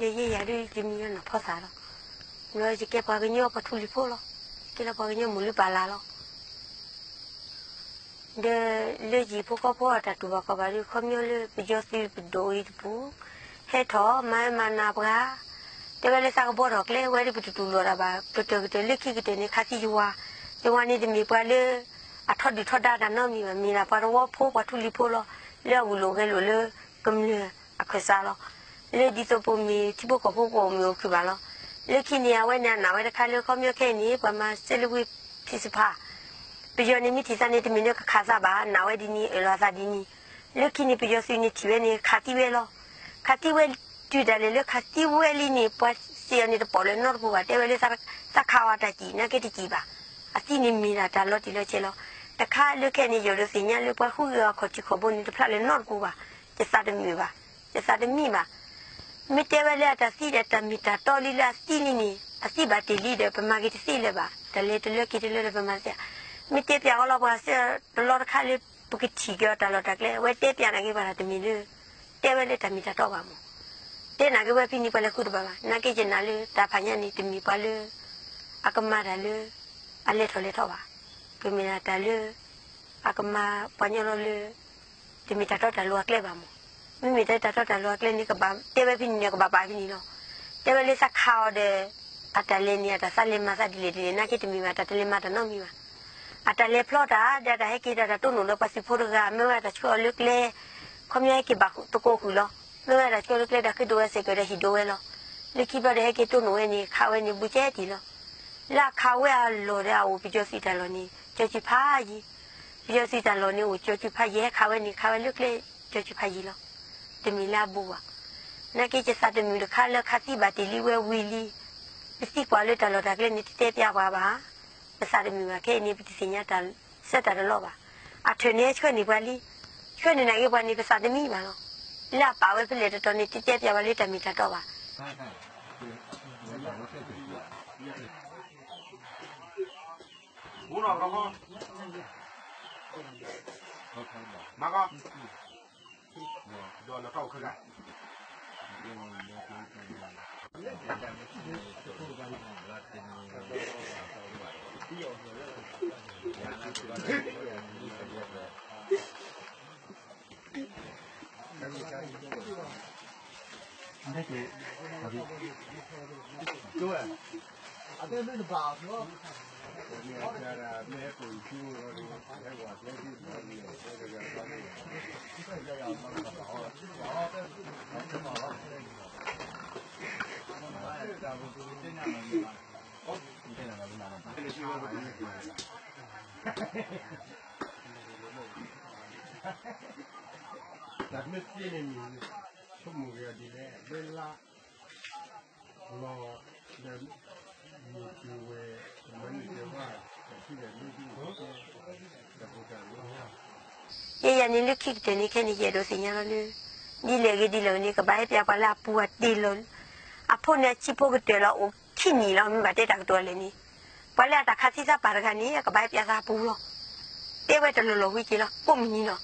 ဒီးယဲယၤဒ်ယမံၤလၢနီၢ်ဖီသးလီၤ. ဘျီယကဲပှၤကညီပှၤထူလံၤဖိလီၤ. ယကဲလၢပှၤကညီမိၢ်လုၢ်ပၢ်လၢ်လီၤ. ဒီးလၢယံၤဖိဃီဖိအတၢ်တူၢ်ဘၣ်ခီၣ်ဘၣ်ဒီး ခီပညီလၢပယီၤသုးပဒိၣ်အံၤတပူၤ ဟဲထီၣ်မၤအၢမၤနးပှၤ, တဲဝဲလၢသးကဘှီထီၣ်ကျဲဝဲဒီး ပတတူၢ်လိာ်တၢ်ဘၣ်, ပတၢၢ်ကတၢၢ်လၢခံကတၢၢ်န့ၣ် ခးသံယဝၤ, ယဝၤန့ၣ်တမ့ၢ်ပှၤလၢ အထီဒုၣ်ထီဒါတၢ်နီတမံၤဘၣ်, မ့ၢ်ဒၣ်ပှၤသဝီဖိ ပှၤထူလံၤဖိလီၤ, လၢအဂုာ်လိာ်ဂဲၤလိာ်လၢ ကမျၢၢ်အခၢၣ်စးလီၤ. လၢဒ်သိးပမ့ၢ်ထံဖိကီၢ်ဖိ ပအိၣ်မုာ်အိၣ်ခုၣ်ဘၣ်လီၤ. လၢခံန့ၣ် အဝဲန့ၣ်အနာ်ဝဲတခါလၢ ခီပညီခဲအံၤန့ၣ် ပှၤမၤစၢၤလၢဝ့ၢ်ဖံးစဖး ပယီၤန့ၣ်မ့ၢ်ထံၣ်သးန့ၣ် တမ့ၢ်လၢကခးသးဘၣ်, နာ်ဝဲဒ်န့ၣ် အၢၣ်လီၤသးဒ်န့ၣ်, လၢခံန့ၣ် ပယီၤသုးန့ၣ်ထံၣ်ဝဲန့ၣ် ခးသံဝဲလီၤ. ခးသံဝဲတုၤဒၣ်လဲာ်လၢခးသံဝဲလံန့ၣ် ပှၤစ့ၢ်အီၤန့ၣ်တပိာ်လၢၤနီတပူၤဘၣ်, တဲဝဲလၢ သးခးအီၤတၢ်စံၣ် နာ်က့တစံၣ်ဘၣ်. အသံန့ၣ်မ့ၢ်ဒၣ်တၢ်လီၤတံၢ်လီၤဆဲးလီၤ. တခါလၢခဲအံၤန့ၣ် ယိၤဒိးသ့ၣ်ညါလၢပှၤဃုဂ့ၤအီၤခီၣ်ထံးခီၣ်ဘိန့ၣ် တဖျါလၢၤနီတပူၤဘၣ်, ယသးတမုာ်ဘၣ်, ယသးတမံဘၣ်. မ့ၢ်တဲဝဲလၢအတၢ်သံဒီးတၢ်မ့ၢ်တၢ်တီလံလၢအသံလံန့ၣ် အသံဘၣ်တ့ၢ်လံဒီး ပမၤက့ၤတသ့လၢၤဘၣ်, တၢ်လဲၤတလၢက့ၤတလၢဒီးပမၤသ့, မ့ၢ်တဲပျးအီၤလီၤ ပှၤစ့ၢ်တလီတခါလၢ ပကထံၣ်က့ၤအီၤတၢ်လီၢ်တၢ်ကျဲ အဝဲတဲပျးနာ်က့ၤပှၤတၢ်တမ့ၢ်လၢ တဲဝဲလၢတၢ်မ့ၢ်တၢ်တီဘၣ်မး, တဲနာ်က့ၤဝဲဖဲန့ၣ် ပှၤလဲၤဃုတဘၣ်ဘၣ်, နာ်က့ၤယနာ်လၢတၢ်ဖးညါန့ၣ် တမ့ၢ်ပှၤလၢ အကမၤတၢ်လၢ အလဲၤထီၣ်လဲၤထီဘၣ်, ကမ့ၢ်ဒၣ်တၢ်လၢ အကမၤပှၤညီလီၤလၢ တမ့ၢ်တၢ်တီတၢ်လိၤအကျဲဘၣ်မး, မ့မ့ၢ်တၢ်တီတၢ်လိၤအကျဲန့ၣ် ကဘၣ်တဲဝဲဖဲန့ၣ်န့ၣ် ကဘၣ်ပာ်ဖဲန့ၣ်လီၤ. တဲဝဲလၢသးခးအီၤဒီး အတၢ်လဲၤန့ၣ် အတၢ်သးလဲၤမၤသးဒ်လဲၣ်ဒ်လဲၣ် နာ်က့ၤတမ့ၢ်ဘၣ် တၢ်တလဲၤမၤတၢ်နီတမံၤဘၣ်. အတၢ်လဲၤဖျီတၢ်ဒီး အတၢ်ဟဲက့ၤဒီးတၢ်တိၢ်နီၣ်ဒီးပှၤသုးဖိတဂၤ မ့ၢ်ဝဲတၢ်ဆှၢအီၤလၢကျဲ, ခီပညီဟဲက့ၤဘၣ်သကိးဃုာ်လီၤ, မ့ၢ်ဝဲတၢ်ဆှၢလၢကျဲဒီး ဃ့ဒိးဝဲစဲးကဲးဒီးဟံၣ်ဒိးဝဲလီၤ. လၢခံဘျီဒီးဟဲက့ၤတိၢ်နီၣ်ဝဲန့ၣ် ခးဝဲန့ၣ် ဘူးကဲတံၢ်လီၤ. လၢအခးဝဲအလီၢ်ဒီး အအိၣ်ပယီၤသုးတၢ်လီၢ်န့ၣ် ကၠီၤစုဖးယံၤ, ပယီၤသုးတၢ်လီၢ်န့ၣ်အိၣ်ကၠီၤစုဖးယံၤ ဟဲခးဝဲန့ၣ် ခးဝဲလၢကျဲ ကၠီၤစုဖးယံၤလီၤ. တမ့ၢ်လၢအဘူးဘၣ်. နာ်က့ၤယသးတမုာ်တခါလၢခးသံဘၣ်တ့ၢ်လံဝဲဝံၤလံ, ပသံကွၢ်လၢတၢ်လီၢ်တၢ်ကျဲန့ၣ် တတဲပျးပှၤဘၣ်. ပသးတမုာ်ဘၣ် ခဲအံၤန့ၣ် ပတသ့ၣ်ညါတၢ်ဆၢတၢ်တလီၢ်ဘၣ်. အထၢၣ်န့ၣ်ဆှၢန့ၢ်ပှၤလံ, ဆှၢန့ၢ်နာ်က့ၤပှၤန့ၣ် ပသးတမံဘၣ်လီၤ. လၢအပာ်ဝဲဖဲလဲၣ်တတီၤန့ၣ် တတဲပျးပှၤလၢတၢ်မ့ၢ်တၢ်တီဘၣ်. တၢ်မ့ၢ်သ့န့ၣ်မ့ၢ် ဆိကမိၣ်က့ၤအီၤဒ်လဲၣ် လၢလါ လီၤ ဒီး မ့ၢ်တုၤဝဲ မ့ၢ်ဝဲ တၢ်ထံၣ်ဒီးမ့ၢ်ဒ် တၢ်ပူၤတၢ်လီၢ် ယဲယၤန့ၣ်လၢခံကတၢၢ်န့ၣ်ခဲန့ၣ် ယအဲၣ်ဒိးသ့ၣ်ညါလီၤလၢ ဒ်လဲၣ်ဂ့ၤဒ်လဲၣ်ဂ့ၤန့ၣ် ကဘၣ်ဟဲပျးပှၤလၢအပူၤအတ့ၢ်လီၤ. အဖိန့ၣ်အဆံးဖိကတၢၢ်လီၤ အိၣ်ခံနံၣ်လီၤ မ့ၢ်ဘၣ်တဲတၢ်ကတိၤလဲၣ်န့ၣ် ပှၤလၢအတၢ်ခးသံသးပၢ်တဂၤန့ၣ် အကဘၣ်ဟဲပျးသးအပူၤလီၤ. တဲဝဲတလီၢ်လီၢ်ဝံၤက့ၤလီၤ ကိးမုၢ်နံၤလီၤ.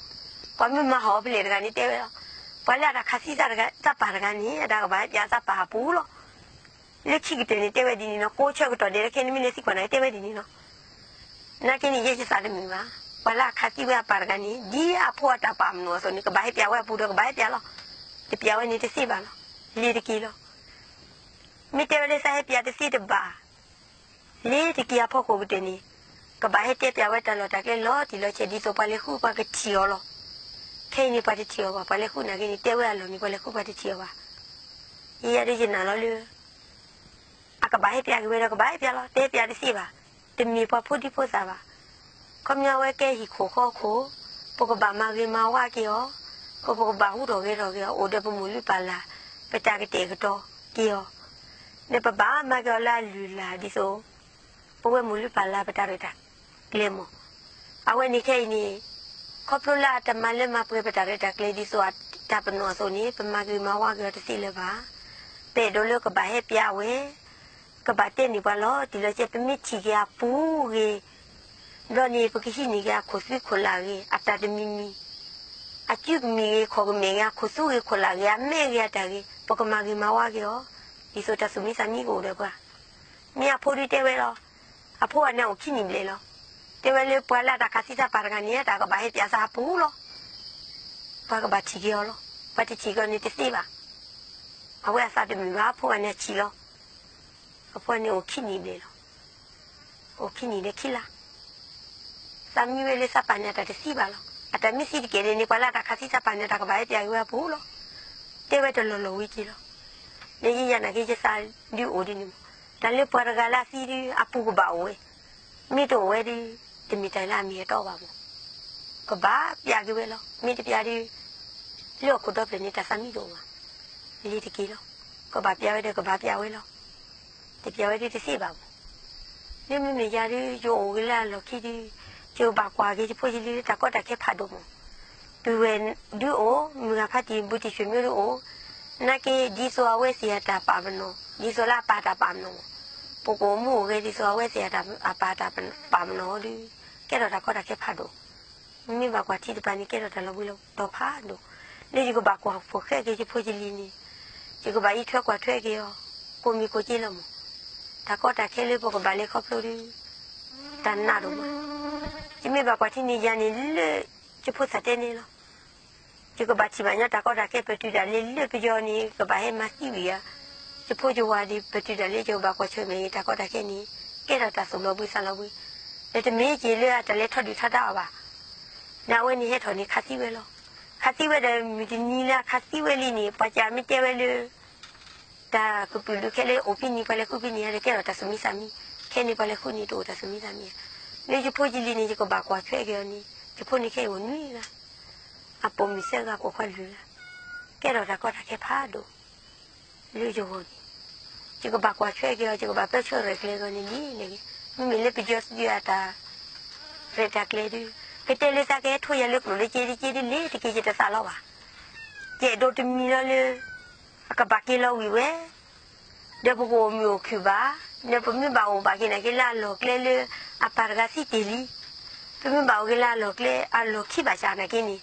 ပှၤမ့ၢ်မၤဟီၣ်ဖဲလဲၣ်တဂၤန့ၣ်တဲဝဲလီၤ. ပှၤလၢအတၢ်ခးသံသးပၢ်တဂၤန့ၣ် အတၢ်ကဘၣ်ဟဲပျးသးပၢ်အပူၤလီၤ. လၢခံကတၢၢ်န့ၣ် တဲဝဲဒ်န့ၣ်လီၤ. ကိးဆၢကတီၢ်ဒဲးလၢခဲန့ၣ် မ့ၢ်လဲၤသံကွၢ်နၤတဲဝဲဒ်န့ၣ်လီၤ. နာ်က့န့ၣ် ယဲယသးတမုာ်ဘၣ်. ပှၤလၢအခးသံဝဲအပၢ်တဂၤန့ၣ် ဒ်အဖိအတၢ်ပာ်မနုၤအသိးန့ၣ် ကဘၣ်ဟဲပျးဝဲအပူၤဒီးကဘၣ်ဟဲပျးလီၤ. တပျးဝဲန့ၣ်တသ့ဘၣ်လီၤ. လ့ၤတက့ၤလီၤ. မ့ၢ်တဲဝဲလၢသးဟဲပျးတသ့တဘၣ် လ့ၤတက့ၤအဖီခိၣ်ကတၢၢ်န့ၣ် ကဘၣ်ဟဲတဲပျးဝဲတၢ်လီၢ်တၢ်ကျဲလီၤတံၢ်လီၤဆဲး ဒ်သိးပှၤလဲၤဃုပှၤကထံၣ်အီၤလီၤ. ခဲအံၤန့ၣ်ပှၤတထံၣ်အီၤဘၣ်. ပှၤလဲၤဃုနာ်က့န့ၣ် တဲဝဲအလီၢ်န့ၣ် ပှၤလဲၤဃုပှၤတထံၣ်အီၤဘၣ်. ယဲယၤဒ်ယနာ်လီၤလၢ အကဘၣ်ဟဲပျးက့ၤဝဲဒီးကဘၣ်ဟဲပျးလီၤ. တဟဲပျးတသ့ဘၣ်. တမ့ၢ်ပှၤဖိဒံဖိသၣ်ဘၣ်. ခီပညီဝဲကဲဟံၣ်ခိၣ်ဃီခိၣ်, ပကဘၣ်မၤဂ့ၤမၤဝါက့ၤအီၤ, ပကဘၣ်ဟူးထီၣ်ဂဲၤထီၣ်က့ၤအီၤ အိၣ်ဒီးပမိၢ်လုၢ်ပၢ်လၢ် ပတၢ်ကတဲာ်ကတီၤက့ၤအီၤ, ဒီးပဘၣ်မၤက့ၤအီၤလၢအလုၢ်အလၢ်ဒ်သိး ပဝဲမိၢ်လုၢ်ပၢ်လၢ်ပတၢ်ရဲၣ်တၢ်ကျဲၤမး. အဝဲန့ၣ်ခဲအံၤန့ၣ် ခီဖျိလၢအတမၤလၢမၤပှဲၤပတၢ်ရဲၣ်တၢ်ကျဲၤဒ်သိးအတၢ်ပနီၣ်အသိးန့ၣ် ပမၤဂ့ၤမၤဝါက့ၤအီၤတသ့လၢၤဘၣ်. ပအဲၣ်ဒိးလၢကဘၣ်ဟဲပျးဝဲ, ကဘၣ်တဲန့ၢ်ပှၤလီၤတံၢ်လီၤဆဲး ပမ့ၢ်ထံၣ်က့ၤအပူၤဂ့ၤ ဘျီန့ၣ် ပကဟံးန့ၢ်က့ၤအခိၣ်သူခိၣ်လၢ်ဂ့ၤ အတၢ်တမံၤမံၤ, အစုကမံၤဂ့ၤ ခီၣ်ကမဲာ်ဂ့ၤ အခိၣ်သူဂ့ၤခိၣ်လၢ်ဂ့ၤ အမဲာ်ဂ့ၤအတၢ်ဂ့ၤ ပကမၤဂ့ၤမၤဝါက့ၤအီၤ, ဒ်သိးတၢ်သူၣ်မံသးမံကအိၣ်ဒီးပှၤ. မ့ၢ်အဖိဒုးတဲဝဲလီၤ. အဖိအန့ၣ်အိၣ်ခံနံၣ်ဘျဲၣ်လီၤ. တဲဝဲလၢပှၤလၢအတၢ်ခးသံသးပာ်တဂၤန့ၣ် တၢ်ကဘၣ်ဟဲပၠးသးအပူၤလီၤ. ပှၤကဘၣ်ထံၣ်က့ၤအီၤလီၤ. ပှၤတထံၣ်က့ၤအီၤန့ၣ်တသ့ဘၣ်. အဝဲအသးတမုာ်ဘၣ်, အဖိဂၤန့ၣ်အဆံးလီၤ. အဖိန့ၣ်အိၣ်ခံနံၣ်ဘျဲၣ်လီၤ. အိၣ်ခံနံၣ်ဒီးခံလါ သးမံဝဲလၢသးပာ်န့ၣ်အတၢ်တသံဘၣ်လီၤ. အတၢ်မ့ၢ်သံတကဲၢ်န့ၣ်န့ၣ် ပှၤလၢအတၢ်ခးသံသးပာ်န့ၣ် တၢ်ကဘၣ်ဟဲပၠးက့ၤဝဲအပူၤလီၤ. တဲဝဲတလီၢ်လီၢ်ဝံၤက့ၤလီၤ. လၢယယၤနာ်က့ ယသးဒုးအိၣ်ဒ်န့ၣ်မး, တၢ်လၢပှၤတဂၤလၢအသံဒုး အပူၤကဘၣ်အိၣ်ဝဲ, မ့ၢ်တအိၣ်ဝဲဒီး တမ့ၢ်တၢ်လၢအမ့ၢ်အတီဘၣ်မး. ကဘၣ်ပၠးက့ၤဝဲလီၤ. မ့ၢ်တပၠးဒီး လၢဟီၣ်ခိၣ်ဒီဖျၢၣ်န့ၣ် တၢ်သးမံတအိၣ်ဘၣ်, လ့ၤတက့ၢ်လီၤ. ကဘၣ်ပၠးဝဲဒီး ကဘၣ်ပၠးဝဲလီၤ. တပၠးဝဲဒၣ်တသ့ဘၣ်မး. လၢမ့မ့ၢ်ယၤဒုး ယအိၣ်က့ၤလၢအလီၢ်ခံဒုး ယကဘၣ်ကွၢ်က့ၤယဖိယလံၤလၢတၢ်ကီတၢ်ခဲဖးဒိၣ်မး. ပုၢ်ဝဲၢ်ဒုးအိၣ်, မုၢ်ဂၤဖါတံၢ် ဘူးတံၢ်ဆွေမျိုးဒုးအိၣ်, နာ်က့ ဒ်သိးအဝဲသ့ၣ်အတၢ်ပာ်ပနီၣ် ဒ်သိးလၢအပၢ်တၢ်ပာ်ပနီၣ်မး. ပကအိၣ်မူအိၣ်ဂဲၤဒ်သိးအဝဲသ့ၣ်အတၢ် အပၢ်တၢ်ပာ်ပနီၣ်အီၤဒုး ကဲထီၣ်တၢ်ကီတၢ်ခဲဖးဒိၣ်. မ့ၢ်ဘၣ်ကွၢ်ထံတပၤန့ၣ် ကဲထီၣ်တၢ်လီၤဘှံးလီၤတီၤဖးဒိၣ်. လၢယကဘၣ်ကွၢ်ဖိၣ်ဃဲက့ၤယဖိယလံၤန့ၣ် ယကဘၣ်အံးထွဲကွၢ်ထွဲက့ၤအီၤ ကိးမံၤကိးက့လီၤမး. တၢ်ကီတၢ်ခဲလၢပကဘၣ်လဲၤခီဖျိဒီး တၢ်နာ်ဒိၣ်မး. ယမ့ၢ်ဘၣ်ကွၢ်ထံန့ၣ် ယၤန့ၣ်လၢ ယဖိသၣ်တဲန့ၣ်လီၤ. ယကဘၣ်ထံၣ်ဘၣ်ညီတၢ်ကီတၢ်ခဲ ပတုာ်ဒၣ်လဲာ်လၢပယီၤန့ၣ် ယကဘၣ်ဟဲမၤသံဝံၤဧါ. ယဖိယဝၤဒီး ပတုာ်ဒၣ်လဲာ် ယကဘၣ်ကွၢ်ဆၢၣ်မဲာ်အံၤ တၢ်ကီတၢ်ခဲန့ၣ် ကဲထီၣ်တၢ်သူၣ်လီၤဘှံးသးလီၤဘှံး, ဒီးတမ့ၢ်က့ၤလၢအတၢ်လဲၤထီၣ်ဒုၣ်ထီၣ်ဒါအီၤဘၣ်. ဒီးအဝဲန့ၣ်ဟဲထီၣ်န့ၣ် ခးသံဝဲလီၤ. ခးသံဝဲဒီး မုၢ်တနံၤလၢအခးသံဝဲလံန့ၣ် ပှၤကမ့ၢ်တဲဝဲလၢ တၢ်ကပုာ်ဒုးခဲလၢအိၣ်ဖဲန့ၣ် ပှၤလဲၤဃုဖဲန့ၣ်ဒီး ကဲထီၣ်တၢ်သူၣ်မံသးမံ, ခဲန့ၣ်ပှၤလဲၤဃုန့ၣ် တအိၣ်တၢ်သူၣ်မံသးမံ. လၢယဖိယလံၤန့ၣ် ယကဘၣ်ကွၢ်ထွဲက့ၤအီၤန့ၣ် ယဖိန့ၣ်ခဲအံၤအိၣ်နွံဂၤ, အပိာ်မုၣ်သၢဂၤ ပိာ်ခွါလွံၢ်ဂၤ, ကဲထီၣ်တၢ်ကီတၢ်ခဲဖးဒိၣ် လၢယဂီၢ်န့ၣ်, ယကဘၣ်ကွၢ်ထွဲက့ၤအီၤ, ယကဘၣ်ပၢဆှၢရဲၣ်ကျဲၤက့ၤအီၤန့ၣ်ဒ်လဲၣ်ဂ့ၤ, မ့မ့ၢ်လၢပယီၤသုးအတၢ် ရဲၣ်တၢ်ကျဲၤဒုး, ကတဲလၢသးကဟဲထိၣ်ယၤလၢကျိၣ်လၢက့ဒ်က့ဒ်လဲၣ်တက့ၢ် ယတသးလီဘၣ်. ယအဲၣ်ဒိးတမံၤလီၤလၢ အကဘၣ်က့ၤလီၤဝံၤဝဲ ဒီးပကအိၣ်မုာ်အိၣ်ခုၣ်ဘၣ်, ဒီးပမ့ၢ်ဘၣ်အိၣ်ဘၣ်က့ၤနာ်က့လၢအလီၢ်ကျဲလၢ အပၢ်တဂၤသံတ့ၢ်လံ, ပမ့ၢ်ဘၣ်အိၣ်က့ၤလၢအလီၢ်ကျဲ အလီၢ်ခံဘၣ်ဆၣ်နာ်က့န့ၣ်,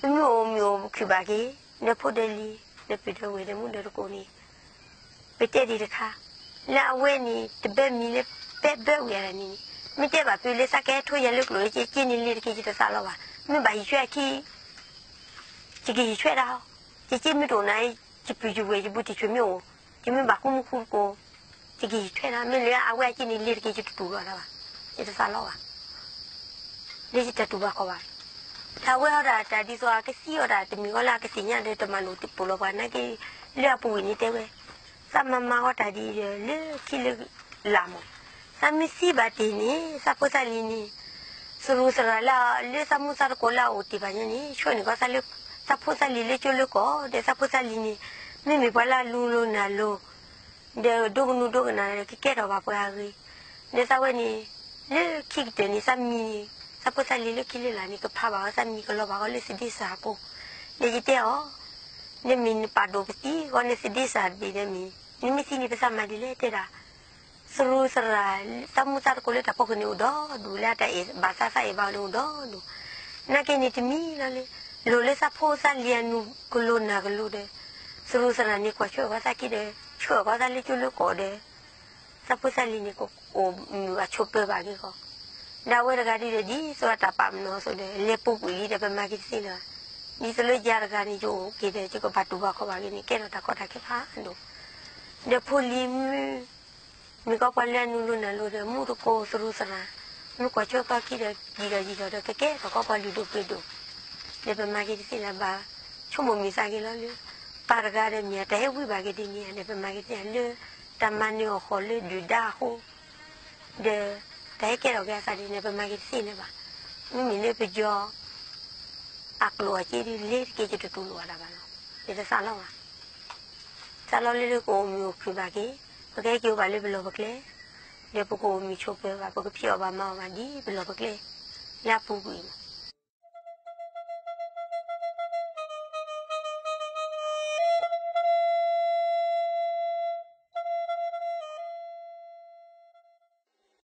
ပမ့ၢ်အိၣ်မုာ်အိၣ်ခုၣ်ဘၣ်က့ၤ, ဒီးဖိဒီးလံၤ, ဒီးပုၢ်ဒီးဝဲၢ်ဒီးမူဒီးတကိးန့ၣ်, ပတဲဒံးတခါ, လၢအဝဲန့ၣ် တဘၢမံၤလၢ ပဲဘၢဝံၤအတၢ်န့ၣ်န့ၣ်, မ့ၢ်တဲဘၣ်ပၢလၢသးကဟဲထိၣ်ယၤလၢကျိၣ်လၢက့က့န့ၣ်လ့တက့ၢ် ယတသးလီဘၣ်, မ့ၢ်ဘၣ်ဟံးဆွဲအခံ ယကဟံးဆွဲဒၣ်, ယက့မ့ၢ်တအိၣ်နၤ, ယပုၢ်ယဝဲၢ်ယဘူးတံၢ်ဆွေမျိုးအိၣ်, ယမ့ၢ်ဘၣ်ဃူမူဃူတကိး, ယကဟံးဆွဲဒၣ်, မ့ၢ်လၢအဝဲအက့န့ၣ်လ့တက့ၢ် ယတတူၢ်လိာ်တၢ်ဘၣ်, ယတသးလီဘၣ်, လၢယတတူၢ်ဘၣ်ခီဘၣ်. တၢ်ဝဲအီၤဒၣ်တၢ်ဒ်သိးအကသံအီၤဒၣ်တမံၤဃီလၢအကသ့ၣ်ညါဒီး တမၤလိာ်တပူၤလီၤပှၤနာ်က့, လၢအပူၤဝံၤန့ၣ်တဲဝဲ, သးမၤမၤအီၤတၢ်ဒ်အံၤဒီး လၢခံလၢလၢ်မး, သးမ့ၢ်သံဘၣ်တ့ၢ်န့ၣ် သးဖိသၣ်လံၤန့ၣ် သရူးသရၣ်လၢ လၢသးမူသးသကိးလၢအအိၣ်တ့ၢ်ဘၣ်ညါန့ၣ် ဆှၢန့ၢ်ကီးသးလၢ သးဖိသၣ်လံၤလၢကၠိလၢကီၢ်, ဒီးသးဖိသၣ်လံၤန့ၣ် မ့မ့ၢ်ပှၤလၢအလူၤလိာ်နၢ်လိာ် ဒီးဒိကနူၤဒိကနၣ်ဒီး ကကဲထီၣ်ဘၣ်ပှၤအဂ့ၤ, ဒီးသးဝဲန့ၣ် လၢခံကတၢၢ်န့ၣ် သးမံၤန့ၣ် သးဖိသၣ်လံၤလၢခံလၢလၢ်န့ၣ် ကဖးဘၣ်အီၤသးမံၤ ကလီၤဘၣ်အီၤလၢသဒ့စၢ်အပူၤ, ဒီးယတဲအီၤ နမ့ၢ်နပာ်ဒိၣ်ပသံအဂီၢ် နသဒ့စၢ်တဘ့ၣ်ဒီးမ့ၢ် နမ့ၢ်သံန့ၣ် ပသးမၤဒ်လဲၣ်တဲဒၣ်, သရူးသရၣ် သးမူသးသကိးလၢတၢ်ဖီခိၣ်န့ၣ်အိၣ်ဒီဒူၣ်, လၢအတၢ်အဲၣ်ဘၣ်သး သးအဲၣ်ဘၣ်အီၤန့ၣ်အိၣ်ဒီဒူၣ်, နာ်က့န့ၣ်တမံၤလီၤလၢ လိၣ်လၢသးဖိသၣ်လံၤအနုာ်ကလိနၢ်ကလိဒီး သရူးသရၣ်န့ၣ်ကွၢ်ဆၢၣ်ကီးသးခံဒီး ဆှၢကီးသးလၢကၠိလၢကီၢ်ဒီး သးဖိသၣ်လံၤန့ၣ် ကအိၣ်မုာ်အဆိးပၢၤဘၣ်က့ၤဃီ, ဒီးအဝဲတဂၤဒ်ဒီး ဒ်သိးအတၢ်ပာ်ပနီၣ်အသိးဒီး လဲၤပူၤကွံာ်လံဒီး ပမၤက့ၤတသ့လၢၤဘၣ်, ဒ်သိးလၢယၤတဂၤန့ၣ် ယအိၣ်က့ၤဒီး ယကဘၣ်တူၢ်ဘၣ်ခီဘၣ်က့ၤန့ၣ် ကဲထီၣ်တၢ်ကီတၢ်ခဲဖးဒိၣ်, ဒီးဖိလံၤမုၣ် မ့ၢ်ကီးပှၤလၢအနုာ်လိာ်နၢ်လိာ်ဒီး မူတကိးသရူးသရၣ်, မ့ၢ်ကွၢ်ဆၢကီးခံဒီး ယံာ်ဒီးယံာ်ဒီး ကကဲထီၣ်ကီးပှၤလုၢ်ဒိၣ်ပှ့ၤဒိၣ်, ဒီးပမၤက့ၤတသ့လၢၤဘၣ်, ဆိကမိၣ်မုာ်သးက့ၤလီၤလၢ ပၢ်တဂၤဒီးမ့ၢ်တၢ်ဟဲဝံဘၣ်က့ၤဒ်န့ၣ် ဒီးပမၤက့ၤတသ့လၢ တၢ်မၤနၢၤအီၣ်ဃီၤလၢဒုၣ်ဒါအဃိ ဒီး တၢ်ဟဲကဲထီၣ်က့ၤအသးဒ်န့ၣ် ပမၤက့ၤတသ့လၢၤဘၣ်, မ့မ့ၢ်လၢပယီၤ အကျိာ်အစ့ဒ်လဲၣ်တက့ၢ် ယတတူၢ်လိာ်အီၤဒၣ်ဘၣ်လီၤ, ယတသးလီဘၣ်. သးလီလၢလၢကအိၣ်မုာ်အိၣ်ခုၣ်ဘၣ်က့ၤ, ပကဟဲက့ၤအိၣ်ဘၣ်လၢပလီၢ်ပကျဲ, ဒီးပကအိၣ်မုာ်ဆိးပၢၤဘၣ်, ပကဖံးအီၣ်ဘၣ်မၤအီၣ်ဘၣ်ဒ်ပလီၢ်ပကျဲ လၢအပူၤကွံာ်လီၤ.